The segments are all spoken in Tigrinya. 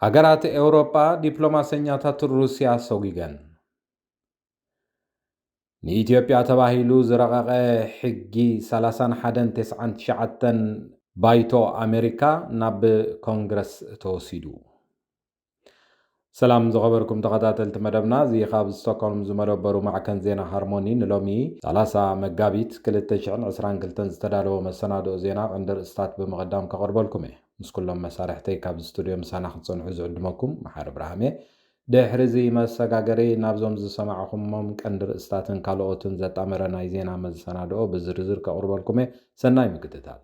ሃገራት ኤውሮጳ ዲፕሎማሰኛታት ሩስያ ሰጒገን። ንኢትዮጵያ ተባሂሉ ዝረቐቐ ሕጊ ሰላሳን ሓደን ተስዓን ትሽዓተን ባይቶ ኣሜሪካ ናብ ኮንግረስ ተወሲዱ። ሰላም ዝኸበርኩም ተኸታተልቲ መደብና፣ እዚ ካብ ስቶክሆልም ዝመደበሩ ማዕከን ዜና ሃርሞኒ ንሎሚ ሰላሳ መጋቢት ክልተ ሽሕን ዕስራን ክልተን ዝተዳለወ መሰናድኦ ዜና ቀንዲ ርእስታት ብምቕዳም ከቕርበልኩም እየ። ምስ ኩሎም መሳርሕተይ ካብ ስቱድዮ ምሳና ክትጸንሑ ዝዕድመኩም መሓሪ ብርሃም እየ። ድሕሪ እዚ መሰጋገሪ ናብዞም ዝሰማዕኹሞም ቀንዲ ርእስታትን ካልኦትን ዘጣመረ ናይ ዜና መሰናድኦ ብዝርዝር ከቕርበልኩም እየ። ሰናይ ምክትታል።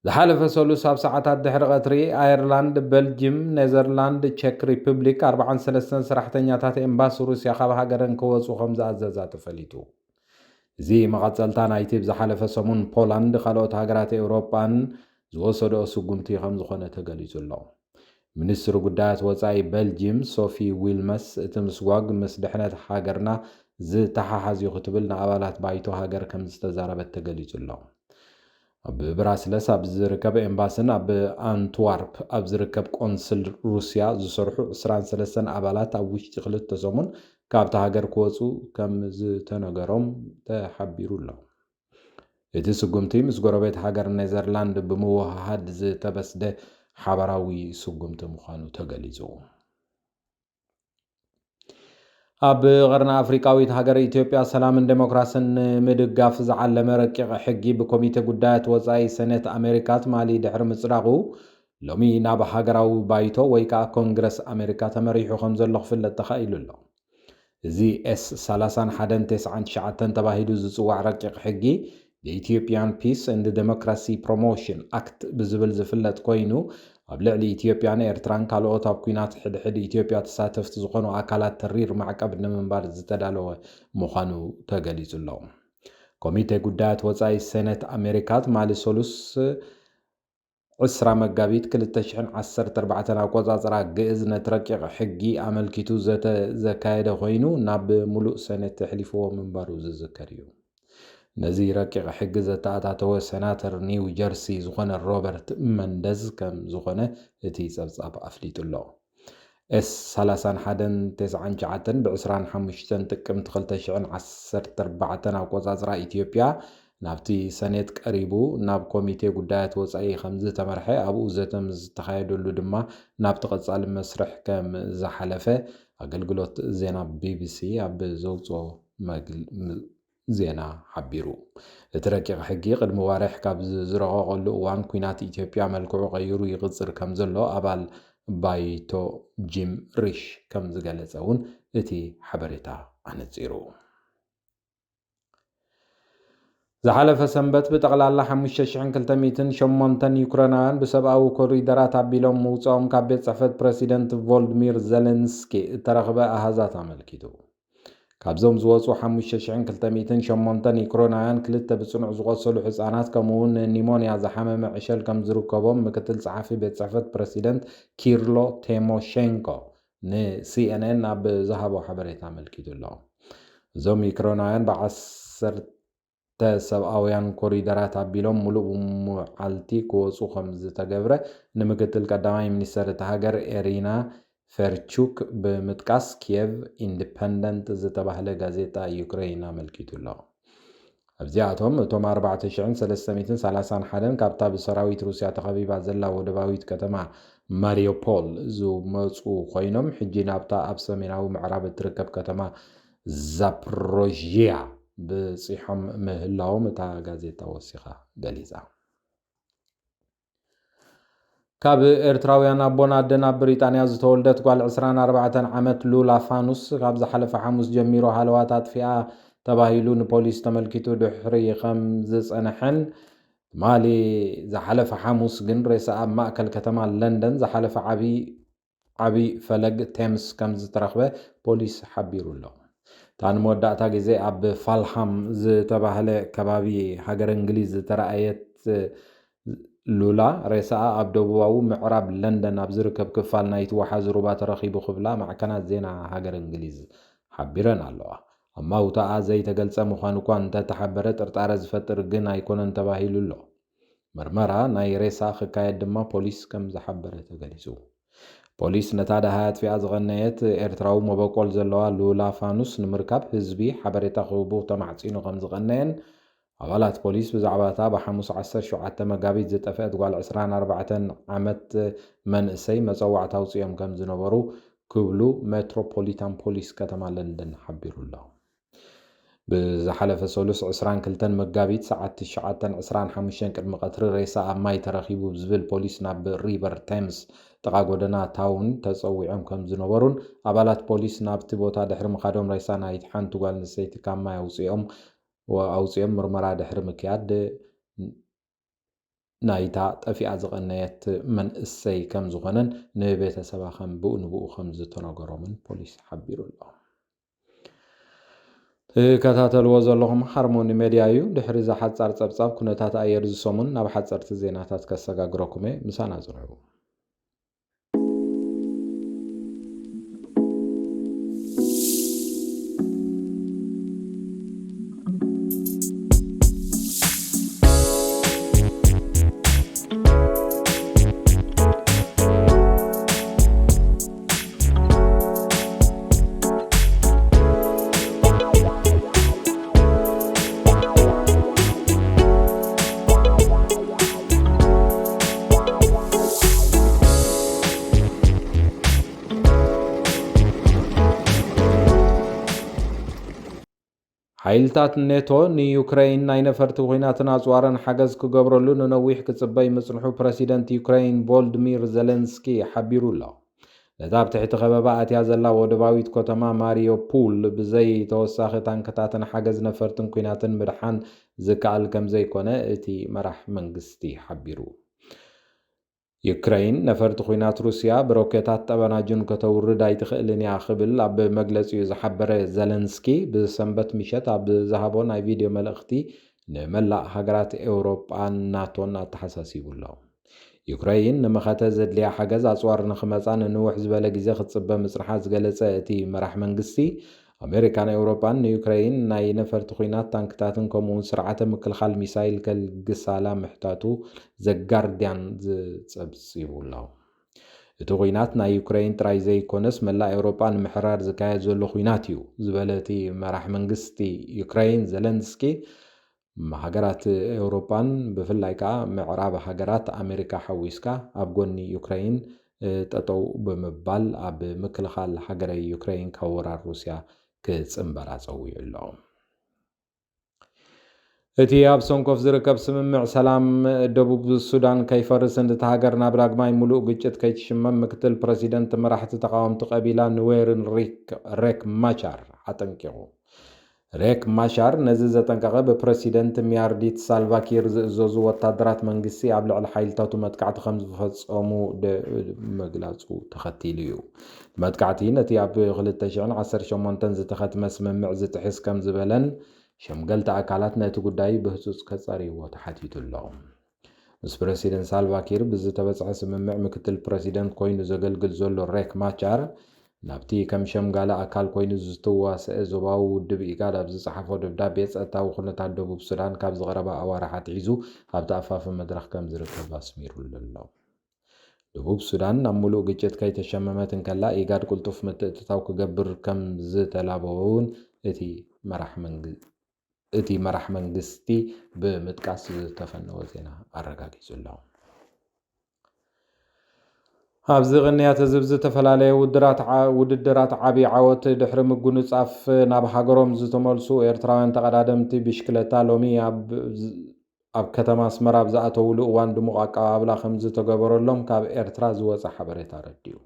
ዝሓለፈ ሰሉስ ኣብ ሰዓታት ድሕሪ ቀትሪ፣ ኣየርላንድ፣ በልጅም፣ ኔዘርላንድ፣ ቸክ ሪፕብሊክ፣ ኣርባዓን ሰለስተን ሰራሕተኛታት ኤምባሲ ሩስያ ካብ ሃገረን ክወጹ ከም ዝኣዘዛ ተፈሊጡ። እዚ መቐጸልታ ናይቲ ብዝሓለፈ ሰሙን ፖላንድ፣ ካልኦት ሃገራት ኤውሮጳን ዝወሰድኦ ስጉምቲ ከም ዝኾነ ተገሊጹ ኣሎ። ሚኒስትሪ ጉዳያት ወጻኢ በልጅም ሶፊ ዊልመስ፣ እቲ ምስጓግ ምስ ድሕነት ሃገርና ዝተሓሓዝ እዩ ክትብል ንኣባላት ባይቶ ሃገር ከም ዝተዛረበት ተገሊጹ ኣሎ። ኣብ ብራስለስ ኣብ ዝርከብ ኤምባስን ኣብ ኣንትዋርፕ ኣብ ዝርከብ ቆንስል ሩስያ ዝሰርሑ ዕስራን ሰለስተን ኣባላት ኣብ ውሽጢ ክልተ ሰሙን ካብታ ሃገር ክወጹ ከም ዝተነገሮም ተሓቢሩ ኣሎ። እቲ ስጉምቲ ምስ ጎረቤት ሃገር ኔዘርላንድ ብምውህሃድ ዝተበስደ ሓባራዊ ስጉምቲ ምዃኑ ተገሊጹ። ኣብ ቀርኒ ኣፍሪቃዊት ሃገር ኢትዮጵያ ሰላምን ዴሞክራስን ንምድጋፍ ዝዓለመ ረቂቕ ሕጊ ብኮሚቴ ጉዳያት ወጻኢ ሰኔት ኣሜሪካ ትማሊ ድሕሪ ምጽዳቑ፣ ሎሚ ናብ ሃገራዊ ባይቶ ወይ ከኣ ኮንግረስ ኣሜሪካ ተመሪሑ ከም ዘሎ ክፍለጥ ተኻኢሉ ኣሎ። እዚ ኤስ ሰላሳን ሓደን ተስዓን ትሽዓተን ተባሂሉ ዝጽዋዕ ረቂቕ ሕጊ፣ The Ethiopian Peace and Democracy Promotion Act ብዝብል ዝፍለጥ ኮይኑ፣ ኣብ ልዕሊ ኢትዮጵያን ኤርትራን ካልኦት ኣብ ኲናት ሕድሕድ ኢትዮጵያ ተሳተፍቲ ዝኾኑ ኣካላት ተሪር ማዕቀብ ንምንባር ዝተዳለወ ምዃኑ ተገሊጹ ኣሎ። ኮሚቴ ጉዳያት ወጻኢ ሴኔት ኣሜሪካ ትማሊ ሰሉስ ዕስራ መጋቢት ክልተ ሽሕን ዓሰርተ ኣርባዕተን ኣቆጻጽራ ግእዝ ነቲ ረቂቕ ሕጊ ኣመልኪቱ ዘተ ዘካየደ ኮይኑ፣ ናብ ምሉእ ሰኔት ኣሕሊፍዎ ምንባሩ ዝዝከር እዩ። ነዚ ረቂቕ ሕጊ ዘተኣታተወ ሰናተር ኒው ጀርሲ ዝኾነ ሮበርት መንደዝ ከም ዝኾነ እቲ ጸብጻብ ኣፍሊጡ ኣሎ። ኤስ ሰላሳን ሓደን ተስዓን ትሽዓተን ብ ዕስራን ሓሙሽተን ጥቅምቲ ክልተ ሽሕን ዓሰርተ ኣርባዕተን ኣቆጻጽራ ኢትዮጵያ ናብቲ ሰኔት ቀሪቡ ናብ ኮሚቴ ጉዳያት ወጻኢ ከም ዝተመርሐ፣ ኣብኡ ዘተ ምስ ዝተኻየደሉ ድማ ናብቲ ቀጻሊ መስርሕ ከም ዝሓለፈ ኣገልግሎት ዜና ቢቢሲ ኣብ ዘውጽኦ መግል-፣ ም-፣ ዜና ሓቢሩ። እቲ ረቂቕ ሕጊ ቅድሚ ዋርሕ ካብ ዝ-፣ ዝረቐቐሉ እዋን፣ ኲናት ኢትዮጵያ መልክዑ ቀይሩ ይቕጽር ከም ዘሎ ኣባል ባይቶ ጂም ሪሽ ከም ዝገለጸ እውን እቲ ሓበሬታ ኣነጺሩ። ዝሓለፈ ሰንበት ብጠቕላላ ሓሙሽተ ሽሕን ክልተ ሚእትን ሸሞንተን ዩክሬናውያን ብሰብኣዊ ኮሪደራት ኣቢሎም ምውጽኦም ካብ ቤት ጽሕፈት ፕረሲደንት ቮልድሚር ዜለንስኪ እተረኽበ ኣሃዛት ኣመልኪቱ። ካብዞም ዝወጹ ሓሙሽተ ሽሕን ክልተ ሚእትን ሸሞንተን ዩክሬናውያን ክልተ ብጽኑዕ ዝቖሰሉ ህጻናት ከምኡ እውን ንኒሞንያ ዝሓመመ ዕሸል ከም ዝርከቦም ምክትል ጸሓፊ ቤት ጽሕፈት ፕረሲደንት ኪርሎ ቴሞሼንኮ ንሲኤንኤን ኣብ ዝሃቦ ሓበሬታ ኣመልኪቱ ኣሎ። እዞም ዩክሬናውያን ብዓሰርተ ሰብኣውያን ኮሪደራት ኣቢሎም ምሉእ መዓልቲ ክወጹ ከም ዝተገብረ ንምክትል ቀዳማይ ሚኒስተር እታ ሃገር ኤሪና ፌርቹክ ብምጥቃስ ኪየቭ ኢንዲፐንደንት ዝተባህለ ጋዜጣ ዩክሬን ኣመልኪቱ ኣሎ። ኣብዚኣቶም እቶም ኣርባዕተ ሽሕን ሰለስተ ሚእትን ሰላሳን ሓደን ካብታ ብሰራዊት ሩስያ ተኸቢባ ዘላ ወደባዊት ከተማ ማሪዮፖል ዝመጹ ኮይኖም፣ ሕጂ ናብታ ኣብ ሰሜናዊ ምዕራብ እትርከብ ከተማ ዛፕሮዥያ በጺሖም ምህላዎም እታ ጋዜጣ ወሲኻ ገሊጻ። ካብ ኤርትራውያን ኣቦን ኣደን ኣብ ብሪጣንያ ዝተወልደት ጓል ዕስራን ኣርባዕተን ዓመት ሉላ ፋኑስ፣ ካብ ዝሓለፈ ሓሙስ ጀሚሩ ሃለዋት ኣጥፊኣ ተባሂሉ ንፖሊስ ተመልኪቱ ድሕሪ ከም ዝጸንሐን፣ ትማሊ ዝሓለፈ ሓሙስ ግን ሬሳ ኣብ ማእከል ከተማ ለንደን ዝሓለፈ ዓቢ ዓቢ ፈለግ ቴምስ ከም ዝተረኽበ ፖሊስ ሓቢሩ ኣሎ። እታ ንመወዳእታ ግዜ ኣብ ፋልሃም ዝተባህለ ከባቢ ሃገረ እንግሊዝ ዝተረኣየት ሉላ፣ ሬሳኣ ኣብ ደቡባዊ ምዕራብ ለንደን ኣብ ዝርከብ ክፋል ናይቲ ወሓዚ ሩባ ተረኺቡ ክብላ ማዕከናት ዜና ሃገረ እንግሊዝ ሓቢረን ኣለዋ። ኣማውታኣ ዘይተገልጸ ምዃኑ እኳ እንተተሓበረ፣ ጥርጣረ ዝፈጥር ግን ኣይኮነን ተባሂሉ ኣሎ። መርመራ ናይ ሬሳ ክካየድ ድማ ፖሊስ ከም ዝሓበረ ተገሊጹ። ፖሊስ ነታ ደሃይ ኣጥፊኣ ዝቐነየት ኤርትራዊ መበቆል ዘለዋ ሉላ ፋኑስ ንምርካብ ህዝቢ ሓበሬታ ክህቡ ተማሕጺኑ ከም ዝቐነየን ኣባላት ፖሊስ ብዛዕባ እታ ብሓሙስ ዓሰርተ ሸውዓተ መጋቢት ዝጠፍአት ጓል ዕስራን ኣርባዕተን ዓመት መንእሰይ መጸዋዕታ ኣውጺኦም ከም ዝነበሩ ክብሉ ሜትሮፖሊታን ፖሊስ ከተማ ለንደን ሓቢሩ ኣሎ። ብዝሓለፈ ሰሉስ ዕስራን ክልተን መጋቢት ሰዓት ትሽዓተን ዕስራን ሓሙሽተን ቅድሚ ቀትሪ ሬሳ ኣብ ማይ ተረኺቡ ብዝብል ፖሊስ ናብ ሪቨር ቴምስ ጥቓ ጎደና ታውን ተጸዊዖም ከም ዝነበሩን ኣባላት ፖሊስ ናብቲ ቦታ ድሕሪ ምኻዶም ሬሳ ናይቲ ሓንቲ ጓል ኣንስተይቲ ካብ ማይ ኣውጺኦም ኣውጺኦም ምርመራ ድሕሪ ምክያድ ናይታ ጠፊኣ ዝቐነየት መንእሰይ ከም ዝኾነን ንቤተሰባ ከም ብኡ ንብኡ ከም ዝተነገሮምን ፖሊስ ሓቢሩ ኣሎ። ትከታተልዎ ዘለኹም ሃርሞኒ ሜድያ እዩ። ድሕሪ እዚ ሓጻር ጸብጻብ ኩነታት ኣየር ዝሰሙን ናብ ሓጸርቲ ዜናታት ከሰጋግረኩም እየ። ምሳና ጽንሑ። ሓይልታት ኔቶ ንዩክረይን ናይ ነፈርቲ ኲናትን ኣጽዋርን ሓገዝ ክገብረሉ ንነዊሕ ክጽበይ ምጽንሑ ፕረሲደንት ዩክረይን ቮልድሚር ዜለንስኪ ሓቢሩ ኣሎ። ነታ ኣብ ትሕቲ ከበባ ኣትያ ዘላ ወደባዊት ከተማ ማሪዮፑል ብዘይ ተወሳኺ ታንክታትን ሓገዝ ነፈርትን ኲናትን ምድሓን ዝከኣል ከም ዘይኮነ እቲ መራሕ መንግስቲ ሓቢሩ። ዩክረይን ነፈርቲ ኲናት ሩስያ ብሮኬታት ጠበናጁን ከተውርድ ኣይትኽእልን እያ ክብል ኣብ መግለጺኡ ዝሓበረ ዘለንስኪ ብሰንበት ምሸት ኣብ ዝሃቦ ናይ ቪድዮ መልእኽቲ ንመላእ ሃገራት ኤውሮጳን ናቶን ኣተሓሳሲቡ ኣሎ። ዩክረይን ንመኸተ ዘድልያ ሓገዝ ኣጽዋር ንኽመጻ ንንውሕ ዝበለ ግዜ ክትጽበ ምጽንሓ ዝገለጸ እቲ መራሕ መንግስቲ፣ ኣሜሪካን ኤውሮጳን ንዩክረይን ናይ ነፈርቲ ኲናት ታንክታትን ከምኡውን ስርዓተ ምክልኻል ሚሳይል ከልግሳላ ምሕታቱ ዘጋርድያን ዝጸብጺቡ ኣሎ። እቲ ኲናት ናይ ዩክረይን ጥራይ ዘይኮነስ መላእ ኤውሮጳ ንምሕራር ዝካየድ ዘሎ ኲናት እዩ ዝበለ እቲ መራሕ መንግስቲ ዩክረይን ዘለንስኪ፣ ሃገራት ኤውሮጳን ብፍላይ ከኣ ምዕራብ ሃገራት ኣሜሪካ ሓዊስካ ኣብ ጎኒ ዩክረይን ጠጠው ብምባል ኣብ ምክልኻል ሃገረ ዩክረይን ካብ ወራር ሩስያ ክጽንበራ ጸዊዑ ኣሎ። እቲ ኣብ ሰንኮፍ ዝርከብ ስምምዕ ሰላም ደቡብ ሱዳን ከይፈርስን እታ ሃገር ናብ ዳግማይ ምሉእ ግጭት ከይትሽመም ምክትል ፕረሲደንት መራሕቲ ተቓወምቲ ቀቢላ ኑዌርን ሪክ ሬክ ማቻር ኣጠንቂቑ። ሬክ ማሻር ነዚ ዘጠንቀቐ ብፕረሲደንት ሚያርዲት ሳልቫኪር ዝእዘዙ ወታደራት መንግስቲ ኣብ ልዕሊ ሓይልታቱ መጥቃዕቲ ከም ዝፈጸሙ ምግላጹ ተኸቲሉ እዩ። መጥቃዕቲ ነቲ ኣብ ክልተ ሽሕን ዓሰርተ ሸሞንተን ዝተኸትመ ስምምዕ ዝጥሕስ ከም ዝበለን ሸምገልቲ ኣካላት ነቲ ጉዳይ ብህጹጽ ከጻርይዎ ተሓቲቱ ኣሎ። ምስ ፕረሲደንት ሳልቫኪር ብዝተበጽሐ ስምምዕ ምክትል ፕረሲደንት ኮይኑ ዘገልግል ዘሎ ሬክ ማቻር ናብቲ ከም ሸምጋሊ ኣካል ኮይኑ ዝተዋስአ ዞባዊ ውድብ ኢጋድ ኣብ ዝጸሓፎ ደብዳቤ ጸጥታዊ ኩነታት ደቡብ ሱዳን ካብ ዝቐረባ ኣዋርሕ ኣትሒዙ ኣብቲ ኣፋፊ መድረኽ ከም ዝርከብ ኣስሚሩሉ ኣሎ። ደቡብ ሱዳን ናብ ምሉእ ግጭት ከይተሸመመት እንከላ ኢጋድ ቅልጡፍ ምትእትታው ክገብር ከም ዝተላበወ እውን እቲ መራሕ መንግ እቲ መራሕ መንግስቲ ብምጥቃስ ዝተፈነወ ዜና ኣረጋጊጹ ኣሎ። ኣብዚ ቅንያት እዚ ብዝተፈላለየ ውድራት ዓ- ውድድራት ዓብዪ ዓወት ድሕሪ ምጉንጻፍ ናብ ሃገሮም ዝተመልሱ ኤርትራውያን ተቐዳደምቲ ብሽክለታ ሎሚ ኣብ ኣብ ከተማ ኣስመራ ኣብ ዝኣተውሉ እዋን ድሙቕ ኣቀባብላ ከም ዝተገበረሎም ካብ ኤርትራ ዝወጸ ሓበሬታ ኣረዲኡ።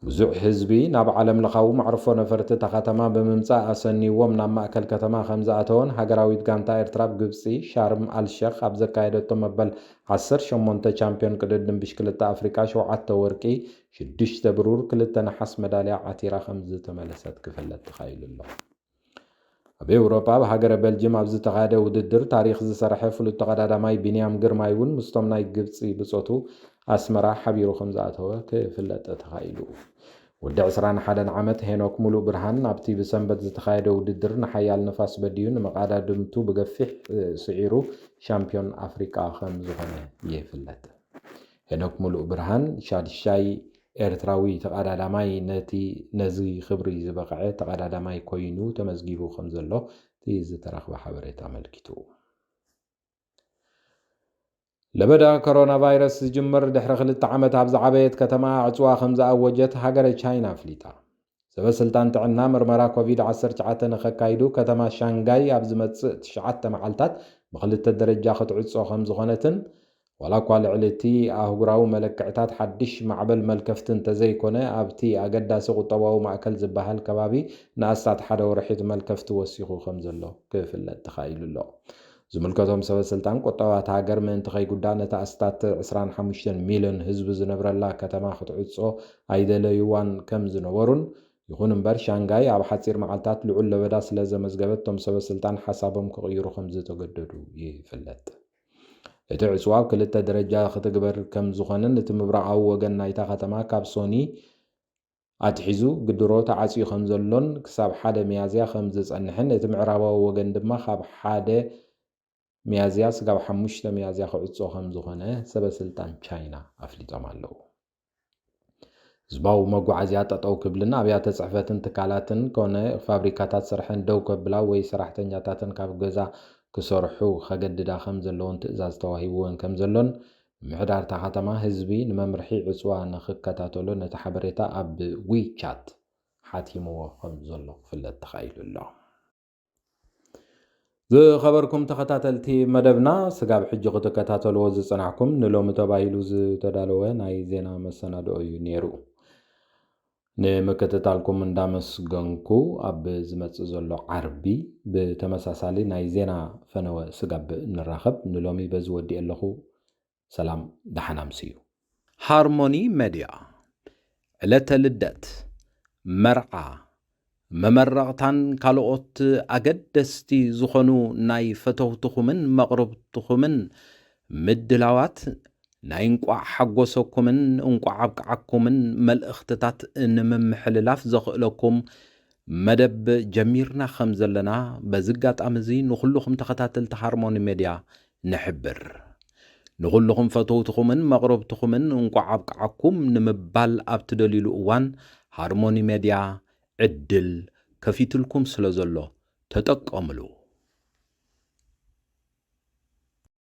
ብዙሕ ህዝቢ ናብ ዓለም ለኻዊ መዕርፎ ነፈርቲ እታ ከተማ ብምምጻእ ኣሰንይዎም ናብ ማእከል ከተማ ከም ዝኣተወን ሃገራዊት ጋንታ ኤርትራ ኣብ ግብጺ ሻርም ኣልሸኽ ኣብ ዘካየደቶ መበል ዓሰርተ ሸሞንተ ቻምፒዮን ቅድድም ብሽክለታ ኣፍሪቃ ሸውዓተ ወርቂ፣ ሽዱሽተ ብሩር፣ ክልተ ነሓስ መዳልያ ዓቲራ ከም ዝተመለሰት ክፍለጥ ተኻኢሉ ኣሎ። ኣብ ኤውሮጳ ኣብ ሃገረ በልጅም ኣብ ዝተኻየደ ውድድር ታሪኽ ዝሰረሐ ፍሉጥ ተቐዳዳማይ ቢንያም ግርማይ እውን ምስቶም ናይ ግብጺ ብጾቱ ኣስመራ ሓቢሩ ከም ዝኣተወ ክፍለጥ ተኻኢሉ። ወዲ ዕስራን ሓደን ዓመት ሄኖክ ሙሉእ ብርሃን ኣብቲ ብሰንበት ዝተኻየደ ውድድር ንሓያል ንፋስ በዲዩ ንመቓዳድምቱ ብገፊሕ ስዒሩ ሻምፒዮን ኣፍሪቃ ከም ዝኾነ ይፍለጥ። ሄኖክ ሙሉእ ብርሃን ሻድሻይ ኤርትራዊ ተቐዳዳማይ ነቲ ነዚ ክብሪ ዝበቕዐ ተቐዳዳማይ ኮይኑ ተመዝጊቡ ከም ዘሎ እቲ ዝተረኽበ ሓበሬታ ኣመልኪቱ። ለበዳ ኮሮና ቫይረስ ዝጅምር ድሕሪ ክልተ ዓመት ኣብ ዝዓበየት ከተማ ዕጽዋ ከም ዝኣወጀት ሃገረ ቻይና ኣፍሊጣ። ሰበ ስልጣን ጥዕና ምርመራ ኮቪድ ዓሰርተ ትሽዓተ ንኸካይዱ ከተማ ሻንጋይ ኣብ ዝመጽእ ትሽዓተ መዓልታት ብክልተ ደረጃ ክትዕጾ ከም ዝኾነትን ዋላ እኳ ልዕሊ እቲ ኣህጉራዊ መለክዕታት ሓድሽ ማዕበል መልከፍቲ እንተዘይኮነ ኣብቲ ኣገዳሲ ቁጠባዊ ማእከል ዝበሃል ከባቢ ንኣስታት ሓደ ወርሒ እቲ መልከፍቲ ወሲኹ ከም ዘሎ ክፍለጥ ተኻኢሉ ኣሎ። ዝምልከቶም ሰበ ስልጣን ቁጠባ እታ ሃገር ምእንቲ ከይጉዳእ ነቲ ኣስታት ዕስራን ሓሙሽተን ሚልዮን ህዝቢ ዝነብረላ ከተማ ክትዕጾ ኣይደለይዋን ከም ዝነበሩን፣ ይኹን እምበር ሻንጋይ ኣብ ሓጺር መዓልታት ልዑል ለበዳ ስለ ዘመዝገበት እቶም ሰበ ስልጣን ሓሳቦም ክቕይሩ ከም ዝተገደዱ ይፍለጥ። እቲ ዕጽዋ ኣብ ክልተ ደረጃ ክትግበር ከም ዝኾነን እቲ ምብራቓዊ ወገን ናይታ ከተማ ካብ ሶኒ ኣትሒዙ ግድሮ ተዓጽዩ ከም ዘሎን ክሳብ ሓደ ሚያዝያ ከም ዝጸንሕን እቲ ምዕራባዊ ወገን ድማ ካብ ሓደ ሚያዝያ ስጋብ ሓሙሽተ ሚያዝያ ክዕጾ ከም ዝኾነ ሰበ ስልጣን ቻይና ኣፍሊጦም ኣለዉ። ህዝባዊ መጓዓዝያ ጠጠው ክብልን ኣብያተ ጽሕፈትን ትካላትን ኮነ ፋብሪካታት ስርሐን ደው ከብላ ወይ ሰራሕተኛታትን ካብ ገዛ ክሰርሑ ከገድዳ ከም ዘለውን ትእዛዝ ተዋሂብወን ከም ዘሎን ምምሕዳር እታ ከተማ ህዝቢ ንመምርሒ ዕጽዋ ንኽከታተሎ ነቲ ሓበሬታ ኣብ ዊቻት ሓቲምዎ ከም ዘሎ ክፍለጥ ተኻኢሉ ኣሎ። ዝኸበርኩም ተኸታተልቲ መደብና፣ ስጋብ ሕጂ ክትከታተልዎ ዝጸናሕኩም ንሎሚ ተባሂሉ ዝተዳለወ ናይ ዜና መሰናድኦ እዩ ነይሩ። ንምክትታልኩም እንዳመስገንኩ፣ ኣብ ዝመጽእ ዘሎ ዓርቢ ብተመሳሳሊ ናይ ዜና ፈነወ ስጋብ ንራኸብ፣ ንሎሚ በዚ ወዲኤ ኣለኹ። ሰላም፣ ደሓን ኣምስዩ። ሃርሞኒ መድያ፣ ዕለተ ልደት፣ መርዓ፣ መመረቕታን ካልኦት ኣገደስቲ ዝኾኑ ናይ ፈተውትኹምን መቕርብትኹምን ምድላዋት ናይ እንቋዕ ሓጎሰኩምን እንቋዕ ኣብቅዓኩምን መልእኽትታት ንምምሕልላፍ ዘኽእለኩም መደብ ጀሚርና ከም ዘለና በዚ ኣጋጣሚ እዚ ንኹልኹም ተኸታተልቲ ሃርሞኒ ሜድያ ንሕብር። ንኹልኹም ፈተውትኹምን መቕረብትኹምን እንቋዕ ኣብቅዓኩም ንምባል ኣብ ትደልዩሉ እዋን ሃርሞኒ ሜድያ ዕድል ከፊትልኩም ስለ ዘሎ ተጠቀምሉ።